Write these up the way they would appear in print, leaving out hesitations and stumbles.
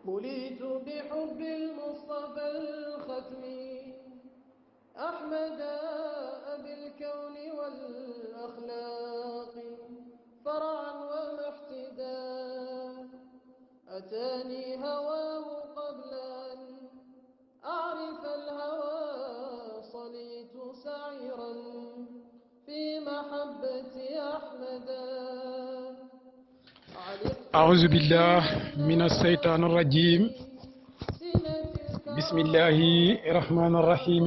بليت بحب المصطفى الختم أحمد أبي الكون والأخلاق فرعا ومحتدا أتاني هواه قبل أن أعرف الهوى صليت سعيرا في محبة أحمدا. أعوذ بالله من الشيطان الرجيم. بسم الله الرحمن الرحيم.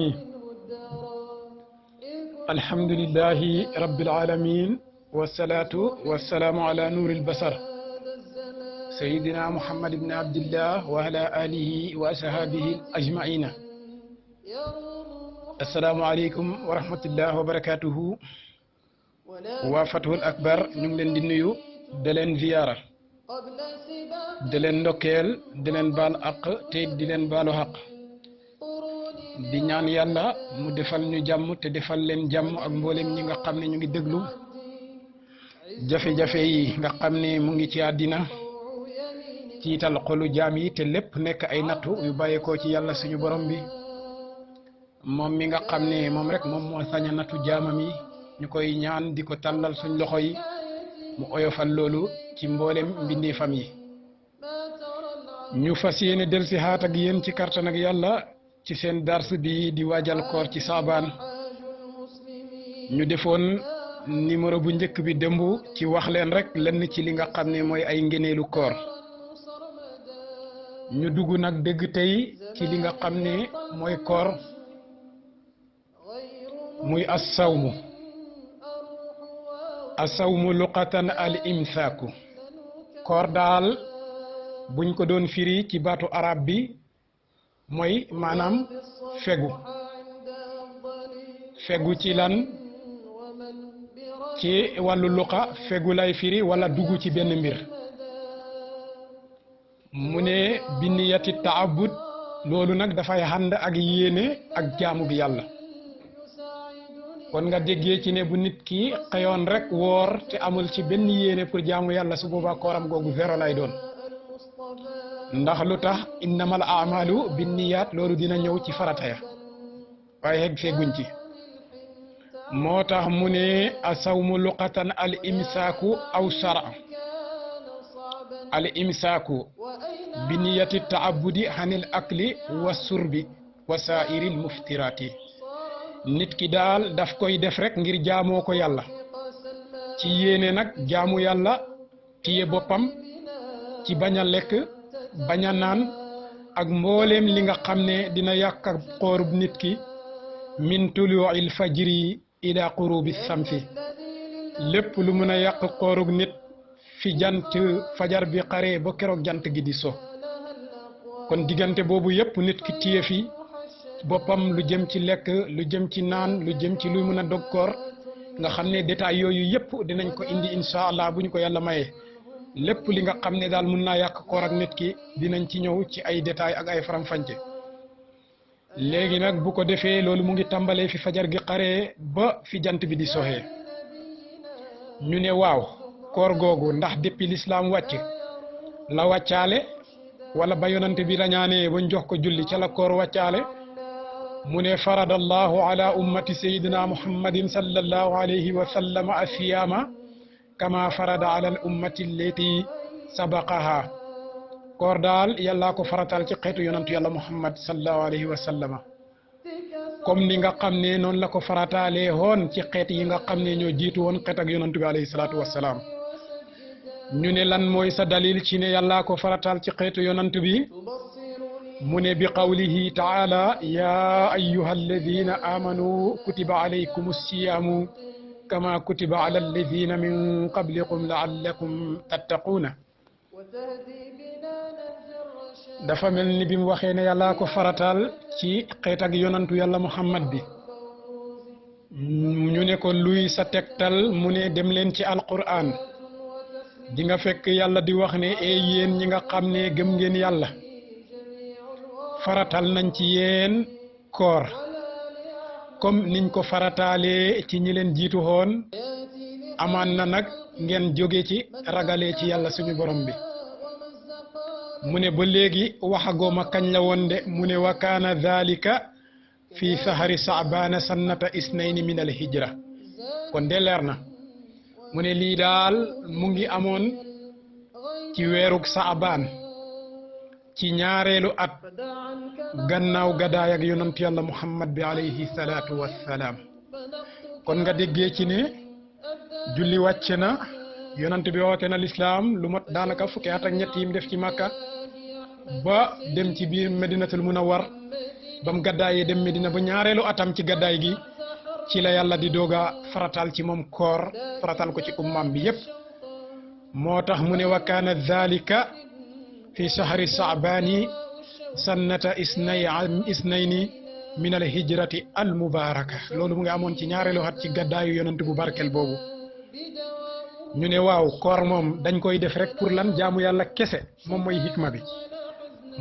الحمد لله رب العالمين والصلاة والسلام على نور البصر سيدنا محمد بن عبد الله وعلى آله وأصحابه أجمعين. السلام عليكم ورحمة الله وبركاته. وفتح الأكبر ñu ngi leen di nuyu di leen ziyaara di leen ndokkeel di leen baal àq te di leen baalu àq di ñaan yàlla mu defal ñu jàmm te defal leen jàmm ak mboolem ñi nga xam ne ñu ngi déglu jafe-jafe yi nga xam ne mu ngi ci àddina tiital xolu jaam yi te lépp nekk ay nattu yu bàyyeekoo ci yàlla suñu borom bi moom mi nga xam ne moom rek moom moo sañ a nattu jaamam yi ñu koy ñaan di ko tàllal suñ loxo yi mu oyofal loolu ci mboolem mbindeefam yi. ñu fas yéene delsi xaat ak yéen ci kartan ak yàlla ci seen dars bi di waajal koor ci saabaan. ñu defoon numéro bu njëkk bi démb ci wax leen rek lenn ci li nga xam ne mooy ay ngeneelu koor. ñu dugg nag dëgg tey ci li nga xam ne mooy koor muy as-sawmu. asawmu luqatan al imsaaku koor daal buñ ko doon firi ci baatu arab bi mooy maanaam fegu ci lan ci wàllu luqa fegu lay firi wala dugg ci benn mbir mu ne bi niyati taabud loolu nag dafay ànd ak yéene ak jaamu gi yàlla. kon nga déggee ci ne bu nit ki xëyoon rek woor te amul ci benn yéene pour jaamu yàlla su boobaa kooram googu zéro lay doon ndax lu tax innamal a'malu binniyaat loolu dina ñëw ci farata ya waaye xeg feeguñ ci moo tax mu ne asawmu luqatan al imsaaku aw shar'a al imsaaku binniyati taabudi hanil akli wa surbi wa sa'iril muftiraati nit ki daal daf koy def rek ngir jaamoo ko yàlla ci yéene nag jaamu yàlla téye boppam ci bañ a lekk bañ a naan ak mbooleem li nga xam ne dina yàq xoorub nit ki min tuluu'il fajri ila qurubi samsi lépp lu mën a yàq xoorub nit fi jant fajar bi xaree ba keroog jant gi di so kon diggante boobu yépp nit ki téye fi boppam lu jëm ci lekk lu jëm ci naan lu jëm ci luy mën a dog koor nga xam ne détails yooyu yëpp dinañ ko indi incha allah bu ñu ko yàlla mayee lépp li nga xam ne daal mun naa yàq koor ak nit ki dinañ ci ñëw ci ay détails ak ay faram-fàcce léegi nag bu ko defee loolu mu ngi tàmbalee fi fajar gi xaree ba fi jant bi di soxee ñu ne waaw koor googu ndax depuis l'islam wàcc la wàccaale wala ba yonante bi rañaanee bañ jox ko julli ca la koor wàccaale mu ne farada allahu ala ummati sayidina muhammadin sallallahu alayhi wa sallam asiyama kama farada ala al ummati allati sabaqaha koor daal yàllaa ko faratal ci xeetu yonantu yàlla muhammad sallallahu alayhi wa sallama comme ni nga xam ne noonu la ko farataalee woon ci xeet yi nga xam ne ñoo jiitu woon xeet ak yonantu bi alayhi salaatu wassalaam ñu ne lan mooy sa dalil ci ne yàllaa ko faratal ci xeetu yonantu bi mu ne bi qawlihi taala ya ayyuha alladina amanu kutiba alaykum siyaamu kama kutiba ala alladina min qablikum laallakum tattaquuna dafa mel ni bi mu waxee ne yàllaa ko faratal ci xeet ak yonantu yàlla muhammad bi ñu ne ko luy sa tegtal mu ne dem leen ci alquran di nga fekk yàlla di wax ne e yéen ñi nga xam ne gëm ngeen yàlla faratal nañ ci yéen koor comme niñ ko farataalee ci ñi leen jiitu woon amaan na nag ngeen jóge ci ragalee ci yàlla suñu borom bi mu ne ba léegi waxagooma kañ la woon de mu ne wa kaana dhalika fi sahari saabana sannata isnayni min al hijra kon de leer na mu ne lii daal mu ngi amoon ci weerug saabaan ci ñaareelu at gannaaw gadaay ak yonant yàlla muhammad bi alayhi salaatu wassalaam kon nga déggee ci ne julli wàcc na yonant bi woote na lislaam lu mat daanaka fukki at ak ñett yim def ci màkka ba dem ci biir medinatul munawwar bam gaddaayee dem medina ba ñaareelu atam ci gaddaay gi ci la yàlla di dooga faratal ci moom koor faratal ko ci ummaam bi yépp moo tax mu ne wa kaana dhalika fi shahri saabani sannata isnayni min al hijrati al mubaraka loolu mu ngi amoon ci ñaareelu at ci gaddaayu yonent bu barkel boobu ñu ne waaw koor moom dañ koy def rek pour lan jaamu yàlla kese moom mooy hikma bi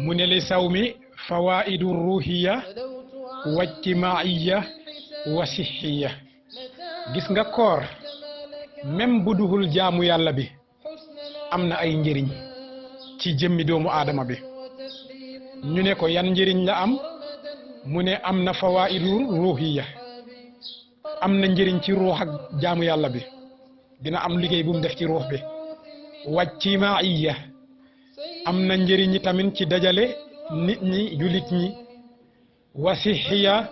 mu ne li sawmi fawaidu ruhiya wa ijtimaiya wa sihiya gis nga koor même bu duhul jaamu yàlla bi am na ay njëriñ ci jëmmi doomu aadama bi ñu ne ko yan njëriñ la am mu ne am na fawaidu ruhiya am na njëriñ ci ruux ak jaamu yàlla bi dina am liggéey bu mu def ci ruux bi wajtimaiya am na njëriñ tamit ci dajale nit ñi julit ñi wasihiya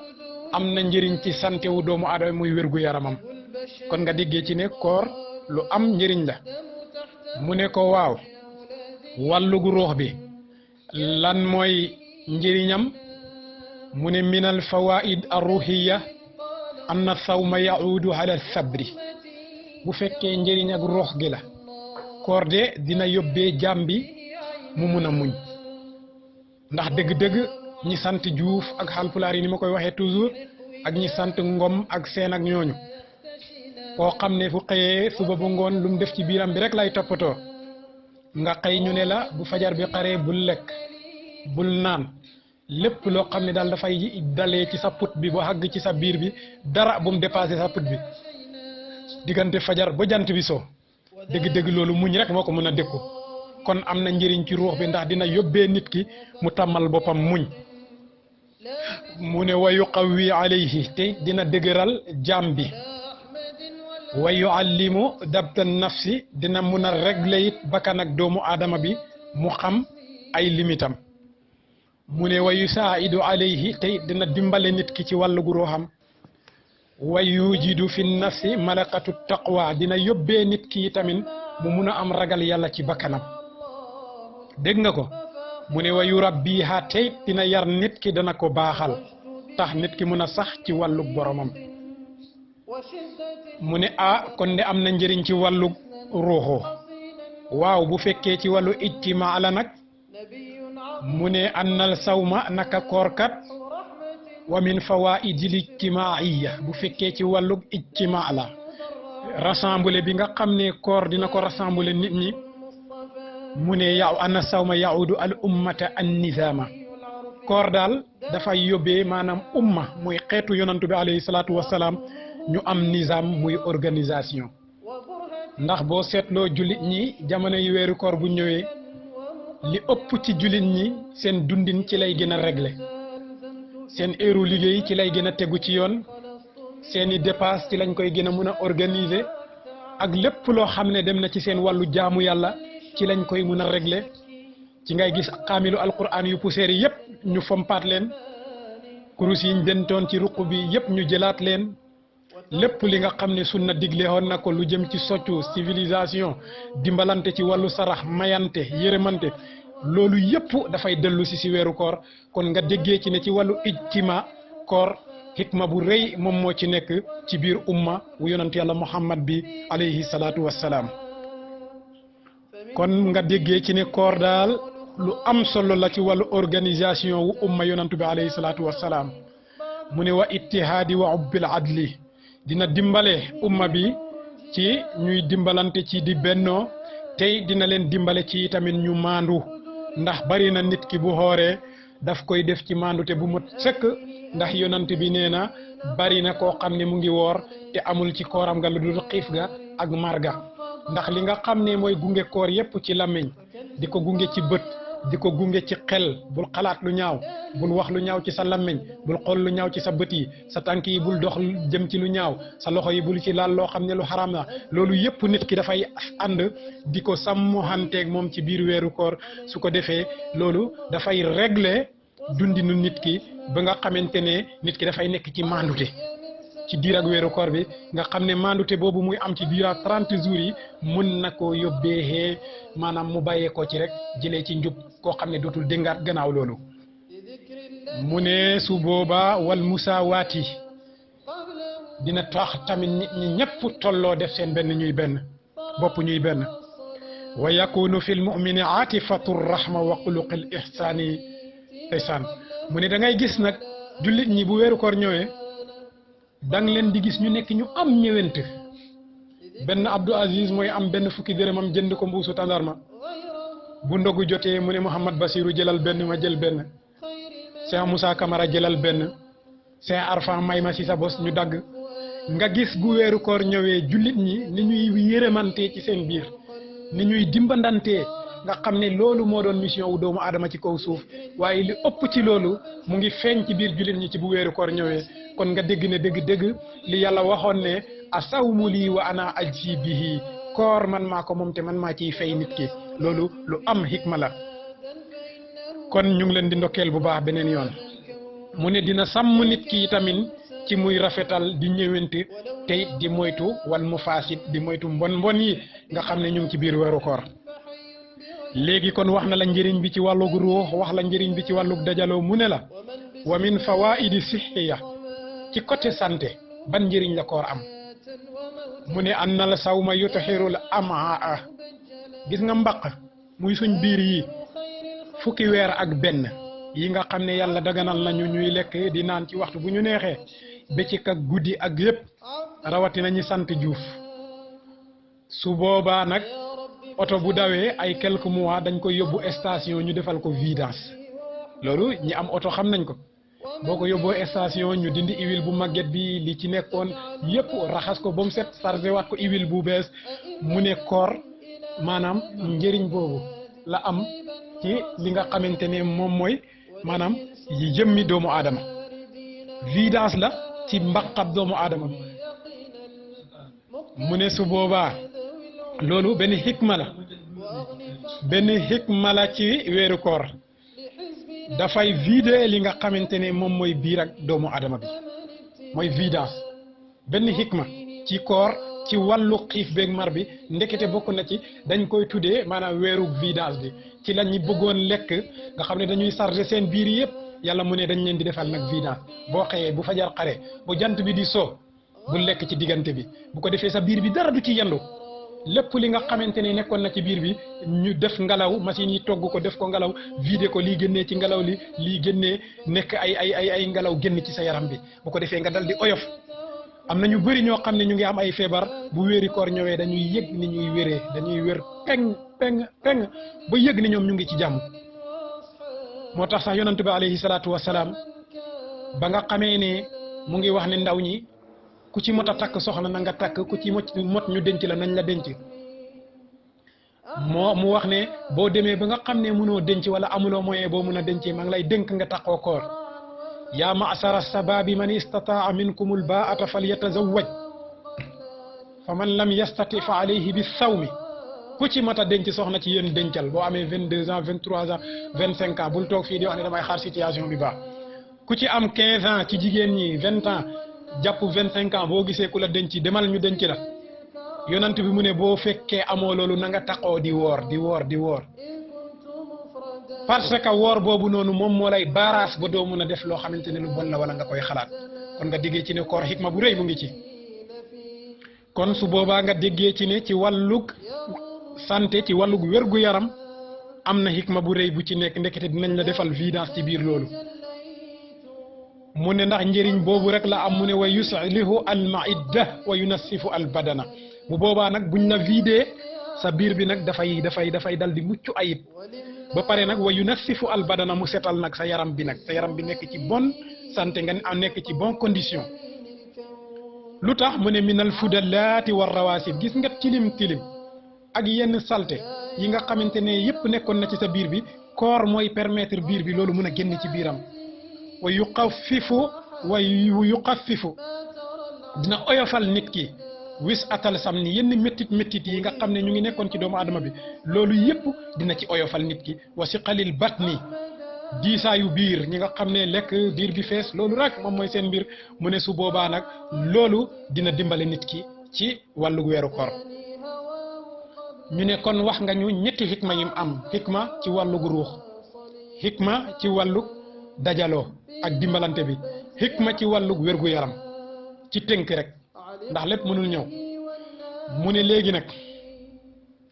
am na njëriñ ci santé wu doomu aadama muy wérgu yaramam kon nga déggee ci ne koor lu am njëriñ la mu ne ko waaw wàllugu ruux bi lan mooy njëriñam mu ne minal fawaid arruhiya anna sawma yaudu ala sabri bu fekkee njëriñ ak ruux gi la koor de dina yóbbee jaam bi mu mun a muñ ndax dëgg-dëgg ñi sant Juuf ak Haalpulaar yi ni ma koy waxee toujours ak ñi sant Ngom ak Seen ak ñooñu koo xam ne fu xëyee suba ba ngoon lu mu def ci biiram bi rek lay toppatoo nga xëy ñu ne la bu fajar bi xaree bul lekk bul naan lépp loo xam ne daal dafay dalee ci sa put bi ba àgg ci sa biir bi dara bu mu dépassé sa put bi diggante fajar ba jant bi so dëgg-dëgg loolu muñ rek moo ko mën a dékku kon am na njëriñ ci ruux bi ndax dina yóbbee nit ki mu tàmmal boppam muñ mu ne wa yuqawi alayhi te dina dëgëral jaam bi wa yuallimu dabta nafsi dina mun a régler it bakkan ak doomu aadama bi mu xam ay limitam mu ne wa yusaidu alayhi te dina dimbale nit ki ci wàllu gu ruuxam wa yujidu fi nafsi malakatu taqwa dina yóbbee nit ki tamit mu mun a am ragal yàlla ci bakkanam dégg nga ko mu ne wa yurabbiha tey dina yar nit ki dana ko baaxal tax nit ki mun a sax ci wàllug boromam mu ne kon de am na njëriñ ci wàllug ruuxu waaw bu fekkee ci wàllu ijtimaa la nag mu ne annal sawma naka koorkat wa min fawaidil ijtimaiya bu fekkee ci wàllug ijtimaa la rassemblé bi nga xam ne koor dina ko rassemblé nit ñi mu ne anna sawma yaudu al ummata an nizama koor daal dafay yóbbee maanaam umma muy xeetu yonantu bi alayhi salaatu wassalaam ñu am nizam muy organisation ndax boo seetloo jullit ñi jamono yi weeru koor bu ñëwee li ëpp ci jullit ñi seen dundin ci lay gën a réglé seen heure liggéey ci lay gën a tegu ci yoon seeni dépasse ci lañ koy gën a mën a organiser ak lépp loo xam ne dem na ci seen wàllu jaamu yàlla ci lañ koy mën a régler ci ngay gis xaamilu alquran yu poussière yi yëpp ñu fompaat leen kurus yi ñu dentoon ci ruq bi yëpp ñu jëlaat leen lépp li nga xam ne sunna digle woon na ko lu jëm ci soccu civilisation dimbalante ci wàllu sarax mayante yërëmante loolu yëpp dafay dellu si weeru koor kon nga déggee ci ne ci wàllu ijtima koor hikma bu rëy moom moo ci nekk ci biir umma wu yonant yàlla muhammad bi alayhi salaatu wassalaam kon nga déggee ci ne koor daal lu am solo la ci wàllu organisation wu umma yonantu bi alayhi salaatu wassalaam mu ne wa ittihaadi wa ubbil adli dina dimbale umma bi ci ñuy dimbalante ci di bennoo tey dina leen dimbale ci tamit ñu maandu ndax bari na nit ki bu xooree daf koy def ci maandu te bu mot sëkk ndax yonant bi nee na bari na koo xam ne mu ngi woor te amul ci kooram nga lu dul xiif ga ak marga ndax li nga xam ne mooy gunge koor yépp ci làmmiñ di ko gunge ci bët di ko gunge ci xel bul xalaat lu ñaaw bul wax lu ñaaw ci sa lammeñ bul xool lu ñaaw ci sa bët yi sa tànk yi bul dox jëm ci lu ñaaw sa loxo yi bul ci laal loo xam ne lu xaraam la loolu yëpp nit ki dafay ànd di ko sàmmoxanteeg moom ci biir weeru koor su ko defee loolu dafay régler dundinu nit ki ba nga xamante ne nit ki dafay nekk ci mandute ci diir ak weeru koor bi nga xam ne mandute boobu muy am ci diir 30 jours yi mën na koo yóbbee maanaam mu bàyyee ko ci rek jëlee ci njub koo xam ne dootul déngaat gannaaw loolu mu ne su boobaa wal musaawaati dina tax tamit nit ñi ñëpp tolloo def seen benn ñuy benn bopp ñuy benn wa yakunu fil mu'mini atifatu rahma wa xuluqil ihsaani ihsaan mu ne da ngay gis nag jullit ñi bu weeru koor ñëwee dang leen di gis ñu nekk ñu am ñëwent benn Abdou Aziz mooy am benn fukki dërëmam jënd ko mbuusu tàndarma bu ndogu jotee mu ne Mouhamad Basiru jëlal benn ma jël benn Cheikh Moussa Camara jëlal benn Cheikh Arfan may ma si sa bos ñu dagg nga gis bu weeru koor ñëwee jullit ñi ni ñuy yërëmantee ci seen biir ni ñuy dimbandantee nga xam ne loolu moo doon mission wu doomu aadama ci kaw suuf waaye li ëpp ci loolu mu ngi feeñ ci biir jullit ñi ci bu weeru koor ñëwee kon nga dégg ne dëgg-dëgg li yàlla waxoon ne asawmu lii wa ana ajzi bihi koor man maa ko moom te man maa ciy fay nit ki loolu lu am hikma la kon ñu ngi leen di ndokkeel bu baax beneen yoon mu ne dina sàmm nit ki tamit ci muy rafetal di ñëwante tey di moytu wal mufaasid di moytu mbon yi nga xam ne ñu ngi ci biir weeru koor léegi kon wax na la njëriñ bi ci wàllug ruux wax la njëriñ bi ci wàllug dajaloo mu ne la wa min fawaidi sixiya ci côté santé ban njëriñ la koor am mu ne anna la sawma yutahirul amaa gis nga mbaq muy suñ biir yi fukki weer ak benn yi nga xam ne yàlla daganal nañu ñuy lekk di naan ci waxtu bu ñu neexee bëccëg ak guddi ak yëpp rawatina ñi sant Juuf su boobaa nag oto bu dawee ay quelques mois dañ koy yóbbu station ñu defal ko vidange loolu ñi am oto xam nañ ko boo ko yóbboo station ñu dindi huile bu màgget bi li ci nekkoon yëpp raxas ko ba mu set chargé waat ko huile bu bees mu ne koor maanaam njëriñ boobu la am ci li nga xamante ne moom mooy maanaam yi jëmmi doomu aadama vidange la ci mbaqab doomu aadama mu ne su boobaa loolu benn xikma la ci weeru koor dafay vider li nga xamante ne moom mooy biir ak doomu adama bi mooy vidange benn xikma ci koor ci wàllu xiif beeg mar bi ndekete bokk na ci dañ koy tuddee maanaam weeru vidange bi ci la ñi bëggoon lekk nga xam ne dañuy chargé seen biir yëpp yàlla mu ne dañ leen di defal nag vidange boo xëyee bu fajar xare bu jant bi di soo bu lekk ci diggante bi bu ko defee sa biir bi dara du ci yendu lépp li nga xamante ne nekkoon na ci biir bi ñu def ngelaw machine yi togg ko def ko ngelaw vidé ko lii génnee ci ngelaw li lii génnee nekk ay ngelaw génn ci sa yaram bi bu ko defee nga dal di oyof am na ñu bëri ñoo xam ne ñu ngi am ay feebar bu wéeri koor ñëwee dañuy yëg ni ñuy wéree dañuy wér peng ba yëg ni ñoom ñu ngi ci jàmm moo tax sax yonent bi alayhi salaatu wasalaam ba nga xamee ne mu ngi wax ne ndaw ñi ku ci mot a takk soxna na nga takk ku ci mot ñu denc la nañ la denc mu wax ne boo demee ba nga xam ne mënoo denc wala amuloo moyen boo mën a dencee maa ngi lay dénk nga takkoo koor yaa ma'sara sababi man istataa minkumul baa'ata falyatazawwaj fa man lam yastati fa alayhi bis sawmi ku ci mata denc soxna ci yéen dencal boo amee 22 ans 23 ans 25 ans bul toog fii di wax ne damay xaar situation bi baax ku ci am 15 ans ci jigéen ñi 20 ans jàpp 25 ans boo gisee ku la denc demal ñu denc la yonant bi mu ne boo fekkee amoo loolu na nga taxoo di woor parce que woor boobu noonu moom moo lay baaraas ba doo mun a def loo xamante ne lu bon la wala nga koy xalaat kon nga déggee ci ne koor xikma bu rëy mu ngi ci kon su boobaa nga déggee ci ne ci wàllug santé ci wàllug wérgu yaram am na xikma bu rëy bu ci nekk ndekete dinañ la defal vidange ci biir loolu mu ne ndax njëriñ boobu rek la am mu ne wa yuslihu al maidda wa yunassifu al badana bu boobaa nag buñ la vidé sa biir bi nag dafay dal di mucc ayib ba pare nag wa yunassifu al badana mu setal nag sa yaram bi nekk ci bonne santé nga nekk ci bonne condition lu tax mu ne minal fudalaati war rawaasib gis nga tilim ak yenn salte yi nga xamante ne yëpp nekkoon na ci sa biir bi koor mooy permettre biir bi loolu mën a génn ci biiram wa yuqaffifu dina oyofal nit ki wis atal sam ni yenn méttit yi nga xam ne ñu ngi nekkoon ci doomu adama bi loolu yëpp dina ci oyofal nit ki wa siqalil batni diisaayu biir ñi nga xam ne lekk biir bi fees loolu rek moom mooy seen mbir mu ne su boobaa nag loolu dina dimbale nit ki ci wàllu weeru koor ñu ne kon wax nga ñu ñetti xikma yim am xikma ci wàllu ruux xikma ci wàllu dajaloo ak dimbalante bi xikma ci wàllu wérgu yaram ci tënk rek ndax lépp mënul ñëw mu ne léegi nag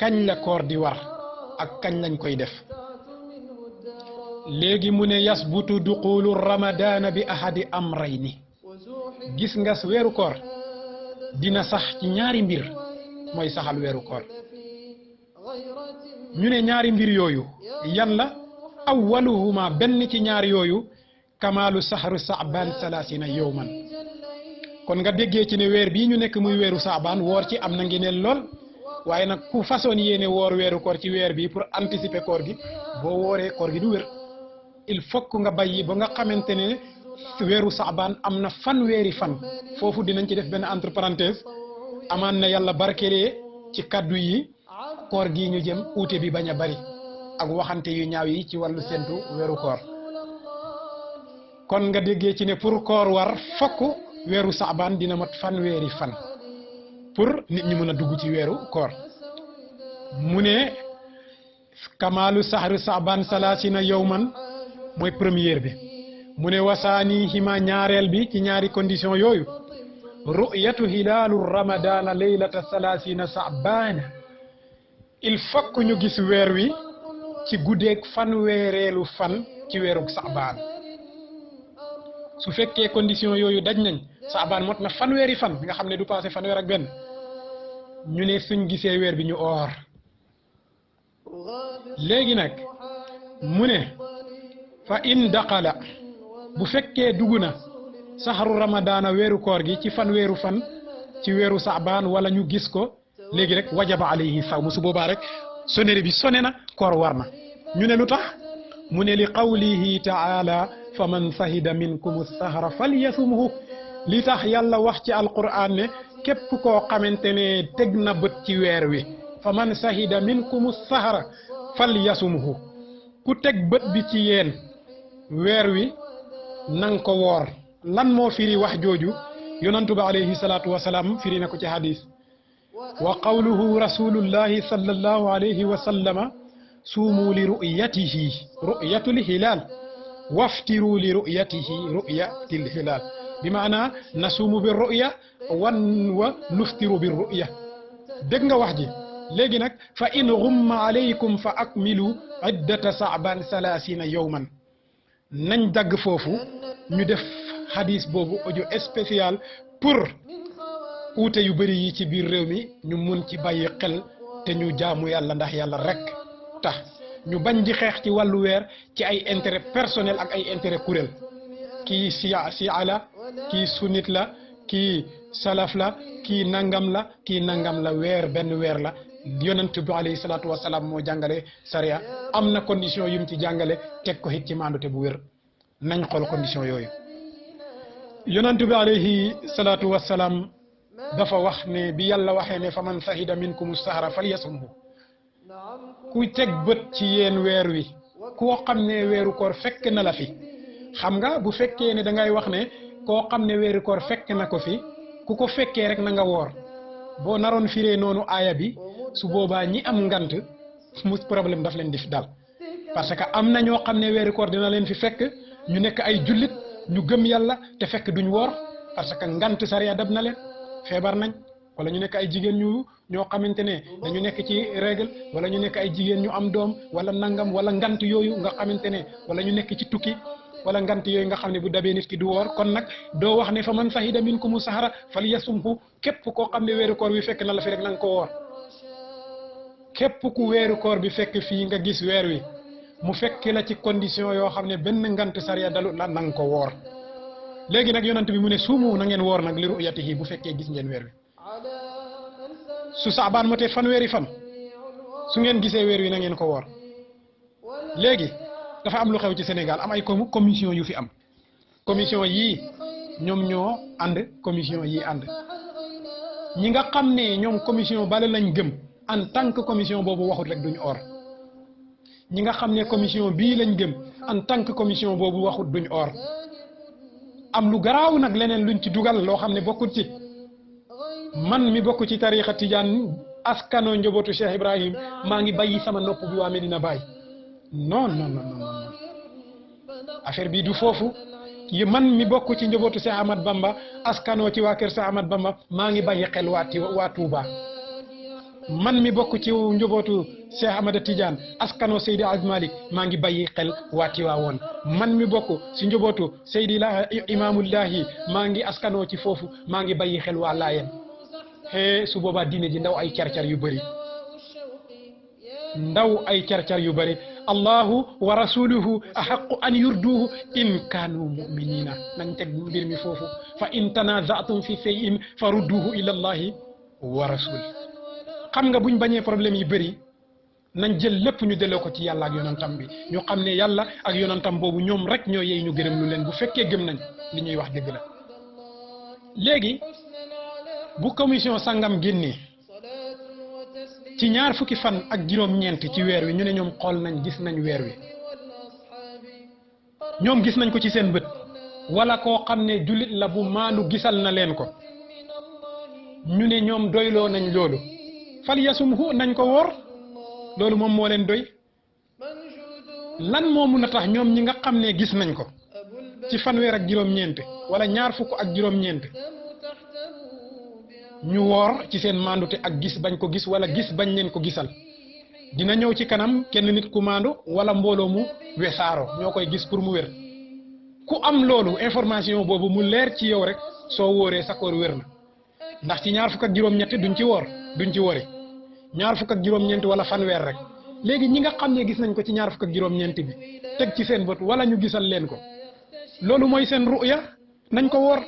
kañ la koor di war ak kañ lañ koy def léegi mu ne yasbutu duqulu ramadana bi ahadi amrayni gis nga weeru koor dina sax ci ñaari mbir mooy saxal weeru koor ñu ne ñaari mbir yooyu yan la awwaluhuma benn ci ñaar yooyu kamaalu sahru sa'ban 30 yawman kon nga déggee ci ne weer bii ñu nekk muy weeru saabaan woor ci am na ngeneel lool waaye nag ku façon yéene woor weeru koor ci weer bi pour anticiper koor gi boo wooree koor gi du wér il faut que nga bàyyi ba nga xamante ne weeru saabaan am na fanweeri fan foofu dinañ ci def benn entre parenthèse amaan na yàlla barkelee ci kaddu yi koor gii ñu jëm uute bi bañ a bari ak waxante yu ñaaw yi ci wàllu sentu weeru koor kon nga déggee ci ne pour koor war fokk weeru saabaan dina mat fanweeri fan pour nit ñi mën a dugg ci weeru koor mu ne kamaalu sahru saabaan 30 yawman mooy première bi mu ne wasaani hima ñaareel bi ci ñaari condition yooyu ru'yatu hilaalu ramadana leylata 30 saabaan il faut que ñu gis weer wi ci guddeeg fanweereelu fan ci weeru saabaan su fekkee condition yooyu daj nañ saabaan mot na fanweeri fan nga xam ne du passé fanweer ak benn ñu ne suñ gisee weer bi ñu oor léegi nag mu ne fa in daqala bu fekkee dugg na saxaru ramadaana weeru koor gi ci fanweeru fan ci weeru saabaan wala ñu gis ko léegi rek wajaba alayhi sawm su boobaa rek sonere bi sone na koor war na ñu ne lu tax mu ne li qawlihi taala fa man sahida minkum sahra falyasumhu li tax yàlla wax ci alquran ne képp koo xamante ne teg na bët ci weer wi fa man sahida minkum sahra falyasumhu ku teg bët bi ci yéen weer wi nang ko woor lan moo firi wax jooju yonantu ba alayhi salaatu wasalaam firi na ko ci hadis wa qawluhu rasulullahi sallallahu alayhi wa sallama suumu li ru'yatihi ru'yatul hilal waftiru li ru'yatihi ru'yatil hilal bi maana nasuumu bi ru'ya wa nuftiru bi ru'ya dégg nga wax ji léegi nag fa in ghumma alaykum fa akmilu iddata sa'ban 30 yawman nañ dagg foofu ñu def hadis boobu audio spécial pour uute yu bëri yi ci biir réew mi ñu mun ci bàyyi xel te ñu jaamu yàlla ndax yàlla rek tax ñu bañ di xeex ci wàllu weer ci ay intérêt personnel ak ay intérêt kuréel kii sia la kii sunnit la kii salaf la kii nangam la weer benn weer la yonent bi alayhi salaatu wasalaam moo jàngale sariya am na condition yum ci jàngale teg ko it ci maandute bu wér nañ xool condition yooyu yonent bi alayhi salaatu wasalaam dafa wax ne bi yàlla waxee ne fa man sahida minkum sahra falyasumhu ku teg bët ci yéen weer wi koo xam ne weeru koor fekk na la fi xam nga bu fekkee ne da ngay wax ne koo xam ne weeru koor fekk na ko fi ku ko fekkee rek na nga woor boo naroon firee noonu aaya bi su boobaa ñi am ngant mu problème daf leen di dal parce que am na ñoo xam ne weeru koor dina leen fi fekk ñu nekk ay jullit ñu gëm yàlla te fekk duñ woor parce que ngant sariya dab na leen feebar nañ wala ñu nekk ay jigéen ñoo xamante ne dañu nekk ci règle wala ñu nekk ay jigéen ñu am doom wala nangam wala ngant yooyu nga xamante ne wala ñu nekk ci tukki wala ngant yooyu nga xam ne bu dabee nit ki du woor kon nag doo wax ne fa man sahida minkumu sahra falyasumhu képp koo xam ne weeru koor bi fekk na la fi rek na nga ko woor képp ku weeru koor bi fekk fii nga gis weer wi mu fekk la ci condition yoo xam ne benn ngant sariya dalu la na nga ko woor léegi nag yonent bi mu ne suumu na ngeen woor nag li ru'yatihi bu fekkee gis ngeen weer wi su saabaan motee fanweeri fan su ngeen gisee weer wi na ngeen ko woor léegi dafa am lu xew ci Sénégal am ay commission yu fi am commission yii ñoom ñoo ànd commission yii ànd ñi nga xam ne ñoom commission bale lañ gëm en tant que commission boobu waxut rek duñ or ñi nga xam ne commission bii lañ gëm en tant que commission boobu waxut duñ or am lu garaaw nag leneen luñ ci dugal loo xam ne bokkut ci man mi bokk ci tarixa tijaan askano njobootu Cheikh Ibrahim maa ngi bàyyi sama nopp bi waa Medina Baye non non non non affaire bi du foofu yi man mi bokk ci njobootu Cheikh Ahmad Bamba askano ci waa kër Cheikh Ahmad Bamba maa ngi bàyyi xel waa Touba man mi bokk ci njobootu Cheikh Ahmad Tidiane askano Seydi Aj Malik maa ngi bàyyi xel waa Tiwaawoon man mi bokk ci njobootu Seydi Imaamullahi maa ngi askano ci foofu maa ngi bàyyi xel waa Laayeen su boobaa diine ji ndaw ay carcar yu bëri allahu wa rasuluhu ahaqu an yurduhu in kaanu muminina nañ teg mbir mi foofu fa in tanazatum fi shay'in fa rudduhu ila allahi wa rasul xam nga buñ bañee problème yi bëri nañ jël lépp ñu delloo ko ci yàlla ak yonantam bi ñu xam ne yàlla ak yonantam boobu ñoom rek ñoo yey ñu gërëm lu leen bu fekkee gëm nañ li ñuy wax dëgg la léegi bu commission sangam génnee ci ñaar fukki fan ak juróom-ñeent ci weer wi ñu ne ñoom xool nañ gis nañ weer wi ñoom gis nañ ko ci seen bët wala koo xam ne jullit la bu maandu gisal na leen ko ñu ne ñoom doyloo nañ loolu fal yasumhu nañ ko woor loolu moom moo leen doy lan moo mun a tax ñoom ñi nga xam ne gis nañ ko ci fanweer ak juróom-ñeent wala ñaar fukk ak juróom-ñeent ñu woor ci seen maandute ak gis bañ ko gis wala gis bañ leen ko gisal dina ñëw ci kanam kenn nit ku maandu wala mbooloo mu wesaaro ñoo koy gis pour mu wér ku am loolu information boobu mu leer ci yow rek soo wóoree sa koor wér na ndax ci ñaar fukk ak juróom-ñett duñ ci wori ñaar fukk ak juróom-ñeent wala fanweer rek léegi ñi nga xam ne gis nañ ko ci ñaar fukk ak juróom-ñeent bi teg ci seen bët wala ñu gisal leen ko loolu mooy seen ruya nañ ko woor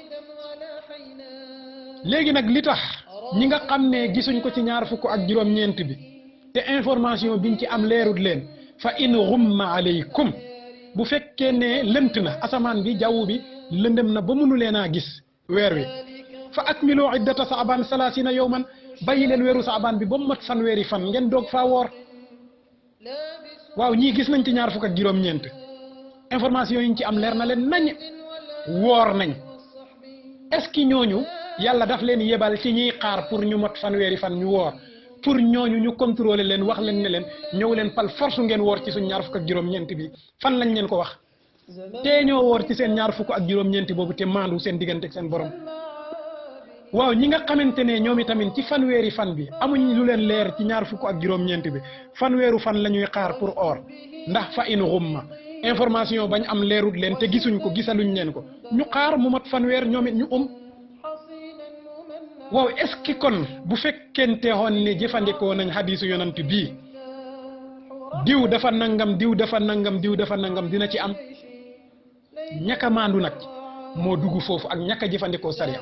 léegi nag li tax ñi nga xam ne gisuñ ko ci ñaar fukk ak juróom-ñeent bi te information biñ ci am leerut leen fa in ghumma alaykum bu fekkee ne lënt na asamaan bi jaww bi lëndëm na ba mënu leen a gis weer wi fa akmilu iddata saaban salaasina yawman bàyyi leen weeru saabaan bi ba mu mat fanweeri fan ngeen doog faa woor waaw ñii gis nañ ci ñaar fukk ak juróom-ñeent information yi ñu ci am leer na leen nañ woor nañ est-ce que ñooñu yàlla daf leen yebal ci ñuy xaar pour ñu mot fanweeri fan ñu woor pour ñooñu ñu contrôler leen wax leen ne leen ñëw leen pal force ngeen woor ci suñ ñaar fukk ak juróom-ñeent bi fan lañ leen ko wax te ñoo woor ci seen ñaar fukk ak juróom-ñeent boobu te maandu seen diggante ak seen borom waaw ñi nga xamante ne ñoom itamit ci fanweeri fan bi amuñ lu leen leer ci ñaar fukk ak juróom-ñeent bi fanweeru fan la ñuy xaar pour or ndax fa in ghumma information bañ am leerut leen te gisuñ ko gisaluñ leen ko ñu xaar mu mat fanweer ñoom it ñu waaw est-ce que kon bu fekkente xoon ne jëfandikoo nañ hadisu yonant bii diw dafa nangam diw dafa nangam diw dafa nangam dina ci am ñaka maandu nag moo dugg foofu ak ñaka jëfandikoo sariya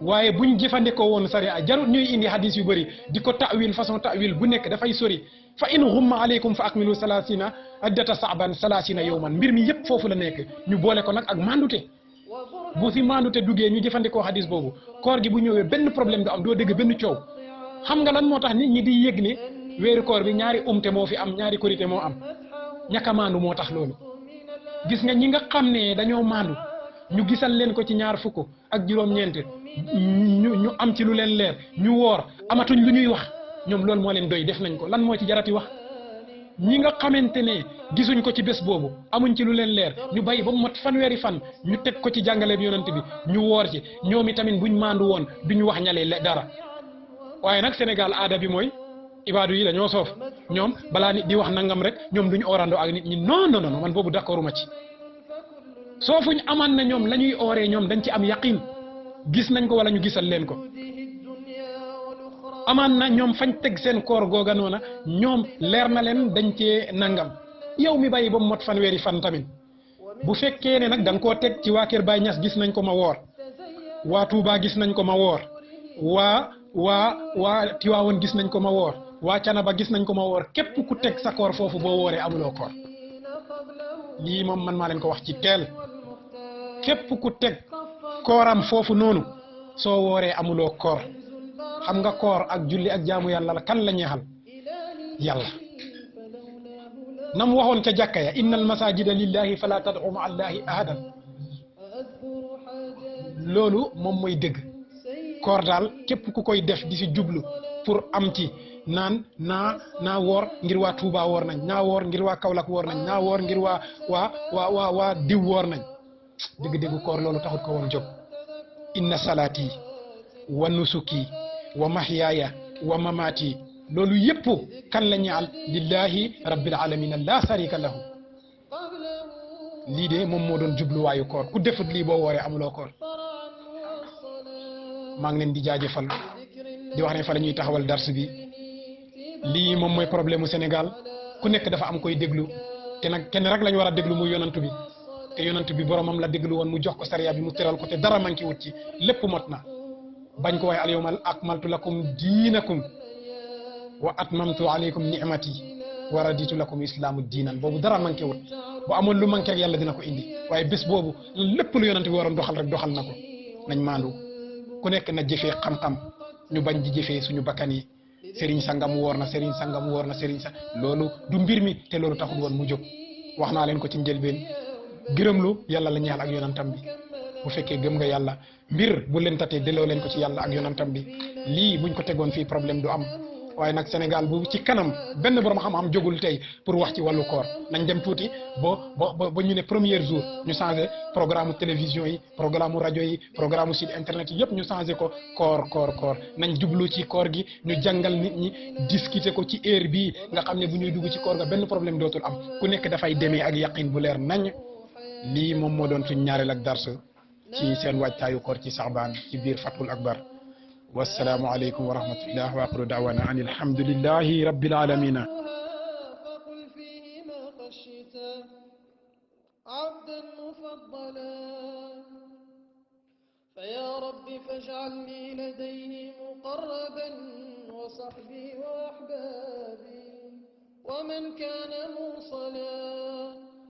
waaye buñ jëfandikoo woon sariya jarut ñuy indi hadis yu bëri di ko ta'wil façon ta'wil bu nekk dafay sori fa in ghumma alaykum fa akmilu salasina addata sa'ban salasina yawman mbir mi yëpp foofu la nekk ñu boole ko nag ak mandute bu si mandute duggee ñu jëfandikoo hadis boobu koor gi bu ñëwee benn problème du am doo dégg benn coow xam nga lan moo tax nit ñi di yëg ne weeru koor bi ñaari umte moo fi am ñaari korité moo am ñàkk a maandu moo tax loolu gis nga ñi nga xam ne dañoo maandu ñu gisal leen ko ci ñaar fukk ak juróom-ñeent ñu am ci lu leen leer ñu woor amatuñ lu ñuy wax ñoom loolu moo leen doy def nañ ko lan moo ci jarati wax ñi nga xamante ne gisuñ ko ci bés boobu amuñ ci lu leen leer ñu bàyyi ba mu mat fanweeri fan ñu teg ko ci jàngale bi yonent bi ñu woor ci ñoom itamit buñ maandu woon duñ wax ñale dara waaye nag Sénégal aada bi mooy ibaadu yi dañoo soof ñoom balaa nit di wax nangam rek ñoom duñ oorandoo ak nit ñi non non non man boobu d'accord ma ci soofuñ amaan na ñoom la ñuy ooree ñoom dañ ci am yaqin gis nañ ko wala ñu gisal leen ko amaan na ñoom fañ teg seen koor googa noona ñoom leer na leen dañ cee nangam yow mi bàyyi ba mu mot fanweeri fan tamit bu fekkee ne nag da nga koo teg ci waa Kër Baay Ñas gis nañ ko ma woor waa Touba gis nañ ko ma woor waa Tiwaawoon gis nañ ko ma woor waa Canaba gis nañ ko ma woor képp ku teg sa koor foofu boo wooree amuloo koor lii moom man maa leen ko wax ci teel képp ku teg kooram foofu noonu soo wooree amuloo koor xam nga koor ak julli ak jaamu yàlla la kan la ñeexal yàlla nam waxoon ca jàkka ya innal masajida lillahi fala tad'u ma allahi ahadan loolu moom mooy dëgg koor daal képp ku koy def di si jublu pour am ci naa woor ngir waa Touba woor nañ naa woor ngir waa Kaolack woor nañ naa woor ngir waa diw woor nañ dëgg-dëgg koor loolu taxut ko woon jóg inna salaati wa nusuki wa mahyaaya wa mamaati loolu yëpp kan la ñaal lillahi rabbil alamin la sarika lahu lii de moom moo doon jubluwaayu koor ku defut lii boo wooree amuloo koor maa ngi leen di jaajëfal di wax ne fa la ñuy taxawal dars bi lii moom mooy problème mu Sénégal ku nekk dafa am koy déglu te nag kenn rek lañ war a déglu muy yonantu bi te yonantu bi boromam la déglu woon mu jox ko sariya bi mu tëral ko te dara manki wut ci lépp mot na bañ ko waaye al yawma akmaltu lakum diinakum wa atmamtu alaykum ni'mati wa raditu lakum islaamu diinan boobu dara manqué wut bu amoon lu manqué rek yàlla dina ko indi waaye bés boobu lépp lu yonent bi waroon doxal rek doxal na ko nañ maandu ku nekk na jëfee xam-xam ñu bañ di jëfee suñu bakkan yi Serigne Sangam woor na Serigne Sangam woor na Serigne sa loolu du mbir mi te loolu taxul woon mu jóg wax naa leen ko ci njëlbeen gërëmlu yàlla la ñaal ak yonantam bi bu fekkee gëm nga yàlla mbir bu leen tatee delloo leen ko ci yàlla ak yonantam bi lii buñ ko tegoon fii problème du am waaye nag Sénégal bu ci kanam benn borom xam-xam jógul tey pour wax ci wàllu koor nañ dem tuuti ba ñu ne premier jour ñu changé programme télévision yi programme rajo yi programme site internet yi yëpp ñu changé ko koor nañ jublu ci koor gi ñu jàngal nit ñi discuter ko ci heure bii nga xam ne bu ñuy dugg ci koor ga benn problème dootul am ku nekk dafay demee ak yaqin bu leer nañ lii moom moo doon suñ ñaareel ak dars ci seen waajtaayu koor ci Saxbaan ci biir Fathul Akbar والسلام عليكم ورحمة الله وآخر دعوانا أن الحمد لله رب العالمين فقل فيه ما خشيت عبدا مفضلا فيا رب فاجعلني لديه مقربا وصحبي وأحبابي ومن كان موصلا